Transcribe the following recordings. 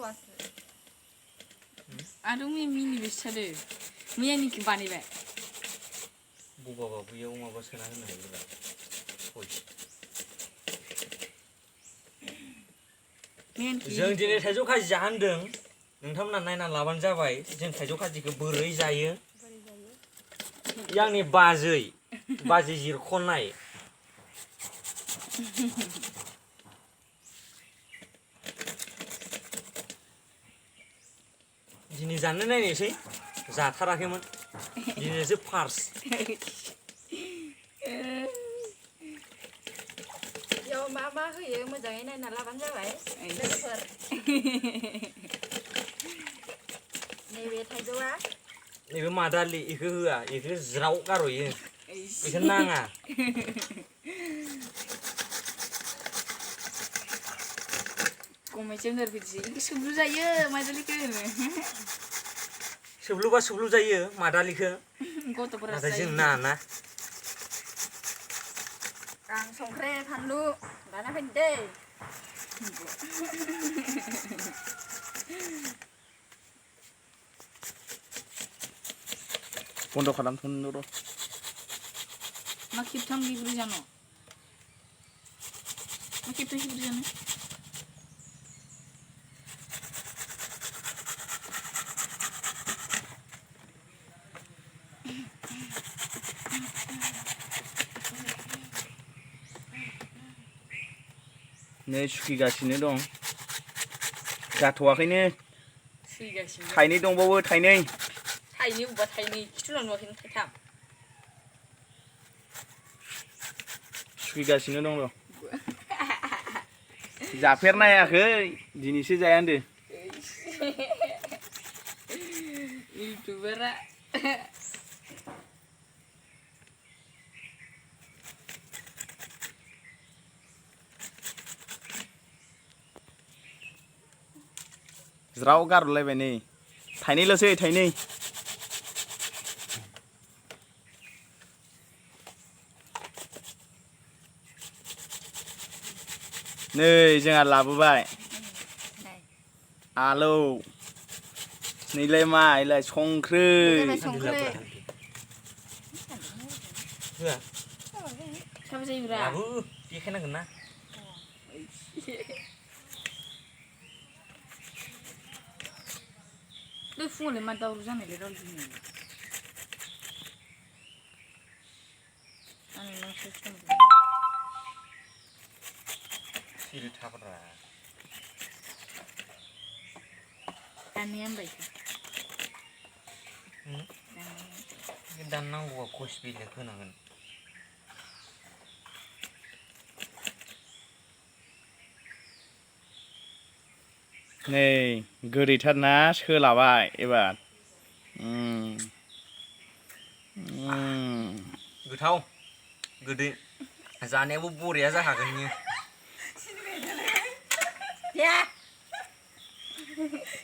좋았어. 아름이 미니 비슷하대. 미야니키 바니베. 뭐가 부여우 마가 세나는 거야. 보이. जों दिनै थाइजौ खाजि जाहांदों नोंथांमोना नायना लाबानो जाबाय जों थाइजौ खाजिखौ बोरै जायो आंनि बाजै जिरख'नाय दिनै जानो नायनोसै जाथाराखैमोन दिनैसो फार्स्ट याव मा होयो मोजाङै नायना लाबानो जाबाय लोगोफोर नैबे थाइजौआ नैबे मादालि इखौ होआ इखौ ज्राव गार'यो इखौ नाङा गमेजों होरबिदि सोब्लु जायो मादालिखौ सोब्लुबा सोब्लु जायो मादालिखौ गथ'फोरा नाथाय जों नाङा आं संख्रि फानलु लाना फैनो दै बन्द' खालामथ'नो र' मा खेबथाम बिब्रै जानो मा खेबथाम बिब्रै जानो नै सुखिगासिनो दं जाथ'वाखैनो सुखिगासिनो थाइनै दंबावो थाइनै बबेबा थाइनै खिथुनाव नुवाखैनो थाइथाम सुखिगासिनो दं र' जाफेरनायाखै दिनैसो जाया होनदो इउटुबारा ज्राव गारहरलायबाय नै थाइनैल'सै थाइनै नै जोंहा लाबोबाय आलौ नैलाय मा इलाय संख्रै होआ थाब जायोब्रा लाबो देखायनांगोन ना दै फुङावलाय मा दावराव जानायलाय रावजों सिरि थाब्रा दानिया होनबाय दाननांगौबा कस बिलेक होनांगोन नै गोदैथारना सोलाबाय एबार गोथाव गोदै जानायाबो बरिया जाखागोन इयो या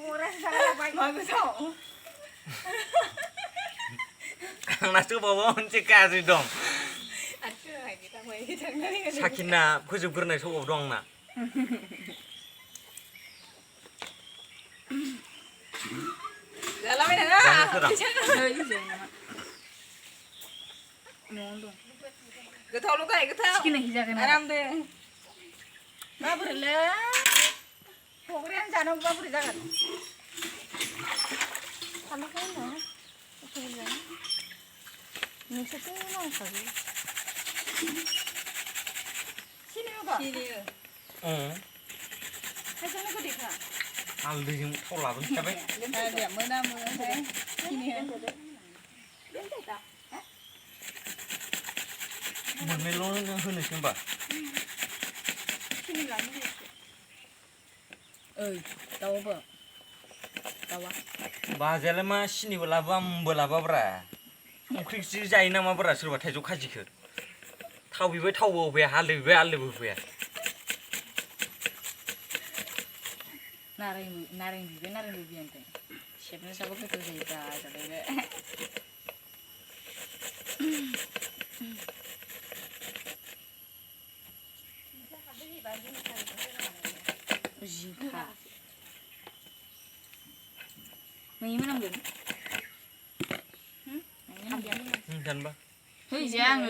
मरासो जालाबाय मा गोथाव आंनासो माबा मोनसे गाज्रि दं साखिना फोजोबग्रोनाय समाव दं आंना जालाबाय नोङो गोथावल' गाय गोथाव आराम दे माबोरैलै संख्रियानो जानांगौ माबोरै जागोन साननायखाय होनो नोंसोरथ' नांखागौ सिनि होबा थाइजौनि गोदैखा हालदैजों थाव लाबोनो खिथाबाय मोनामो सिनि मोननैल' होनोसै होनबा सिनि लानो ओइ दाउबो दाउआ बाजायालाय मा सिनिबो लाबोआ आंबो लाबोआब्रा संख्रिसो जायो नामाब्रा सोरबा थाइजौ खाजिखौ थाव बिबाय थावबो होफैया हालदै बिबाय हालदैबो होफैया नारें बिबाय नारें बिबाय सेबनो साबो गोथाव जायो जाजालायबाय जिंखा मैमोन नांगोन जानबा हैजे आङो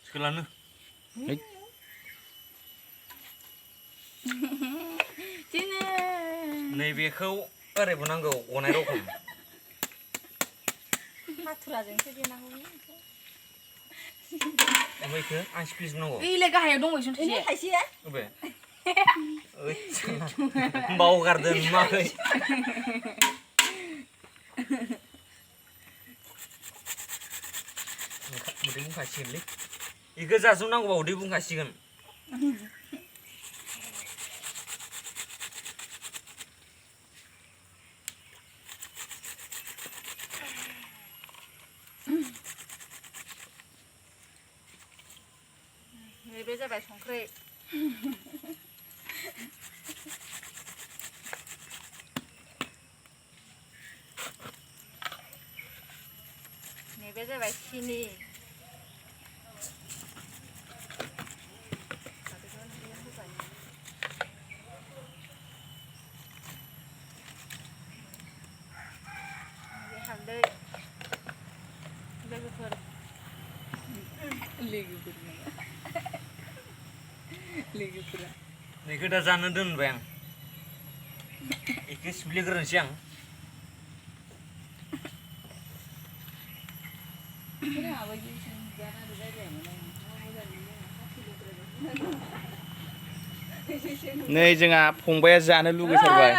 सोलानो दिनो नैबेखौ ओरैबो नांगौ गनाय रखम हाथुराजोंसो देनांगौ ओमफ्रायखो आं सिफ्लेजोबनांगौ ओइलाय गाहायाव दं बैसन थाइसे थाइसेया अबे बावगारदों नुवाखै उदै बुंखासिगोनलै बेखौ जाजोबनांगौबा उदै बुंखासिगोन नैबे जाबाय संख्रि नैबे जाबाय सिनि हालदै लोगोफोर लोगोफोरा नैखौ दा जानो दोनबाय आं बेखौ सिफ्लेग्रोनोसै आं नै जोंहा फंबाया जानो लुगैथारबाय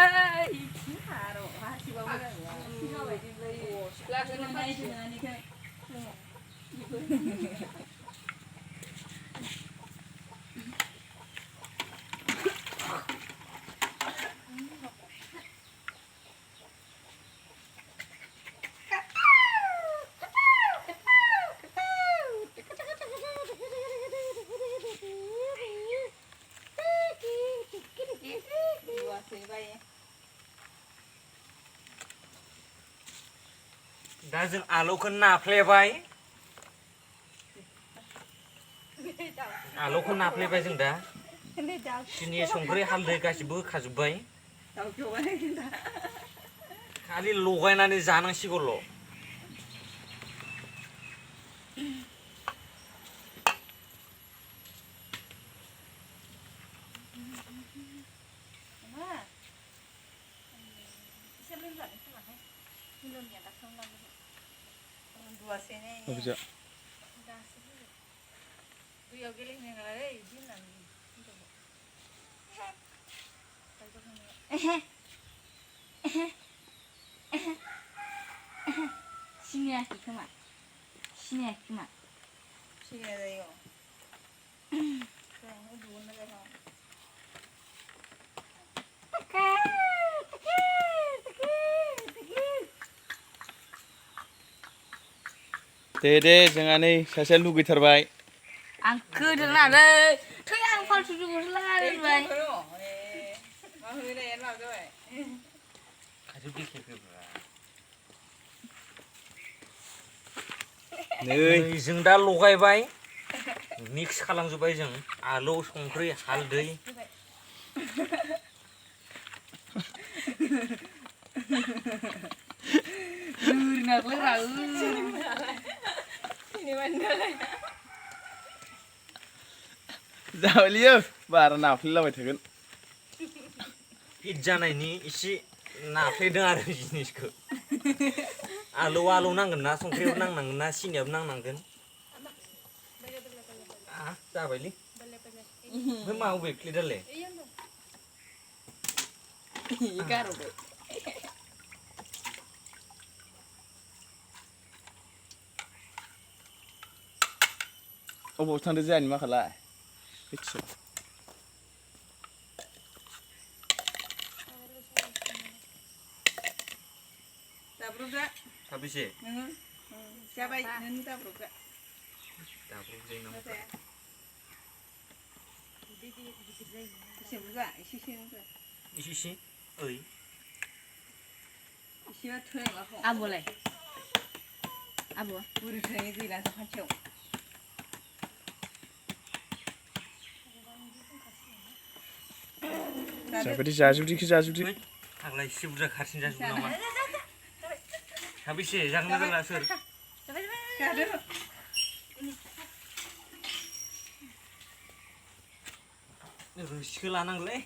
दा जों आलुखौ नाफ्लेबाय जों दा सिनि संख्रि हालदै गासिबो होखाजोब्बाय खालि लगायनानै जानांसिगौल' दैयाव गेलेनाय बिदि सिनायाखै खोमा सिनाया जायो दे जोंहा नै सासेया लुगैथारबाय आं गोदोनानै थै आं फालथुजोंसो लागायबाय नै जों दा लगायबाय मिक्स खालामजोब्बाय जों आलु संख्रि हालदै जाबायलै बारा नाफ्लेलाबाय थागोन हिट जानायनि एसे नाफ्लेदों आरो जिनिसखौ आलु नांगोन ना संख्रियाबो नांनांगोन ना सिनियाबो नांनांगोन जाबायलै ओमफ्राय मा अबे क्लिदालाय गारबाय अबाव थांदो जोंहानि माखालाय दाब्रुब्रा साबेसे नोङो जाबाय नों दाब्रुब्रा दाब्रुब जायो एसे बुरजा एसे ओइ एसेबा थोनाय माखौ आब'लाय आब' बुरि थोनाय गैला खाथियाव जाबायदि जाजोबदिखि आगलाय एसे बुरजा खारसिन जाजोबो नामा साबेसे जागोन ना जाला सोर रोसिखौ लानांगौलै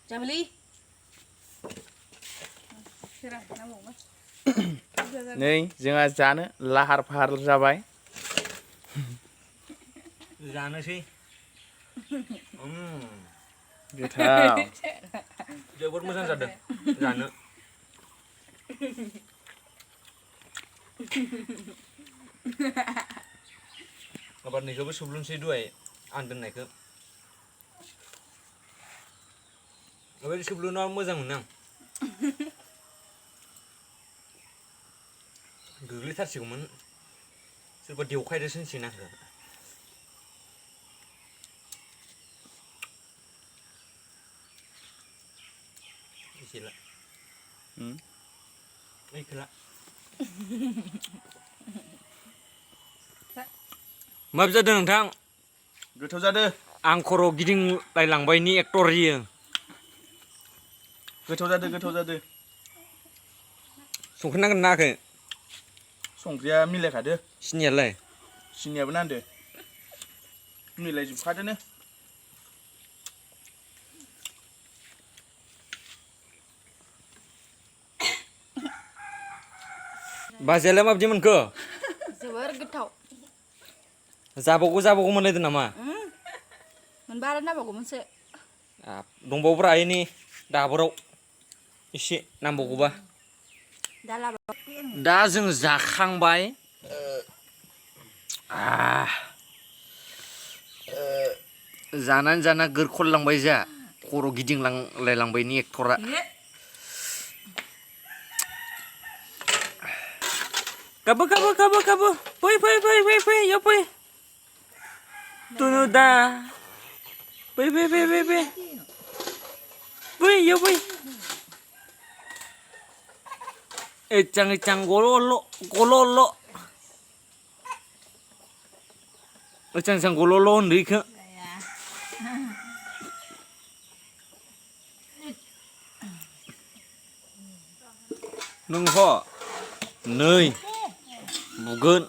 Jamili. नै जोंहा जानो लाहार फाहार जाबाय जानोसै गोथाव जोबोद मोजां जादों जानो आबादनिखौबो सुबुंसै दहाय आं दोननायखौ ओमफ्राय सुबुंनाव मोजां मोनो आं गोग्लैथारसिगौमोन सोरबा देवखायदोसो होनसिगोन आंखौ एसेला ओइखोला माबि जादों नोंथां गोथाव जादो आं खर' गिदिंलायलांबायनि एक्टर इयो गोथाव जादो संख्रि नांगोन नाङाखै संख्रिया मिलायखादो सिनियालाय सिनियाबो नांदो मिलायजोबखादोनो बाजैयालाय माबायदि मोनखो जोबोर गोथाव जाबावगौ मोनलायदों नामा मोनबा आरो नांबावगौमोनसो दंबावोब्रा ऐनि दाबोराव एसे नांबावगौबा दा जों जाखांबाय जानानै गोरख'लांबाय जा खर' गिदिंलांलायलांबायनि एक्टरा गाबो फै याव फै तुनु दा फै याव फै Ecang gololo ecang gololo ndai ke nung ho nei bugun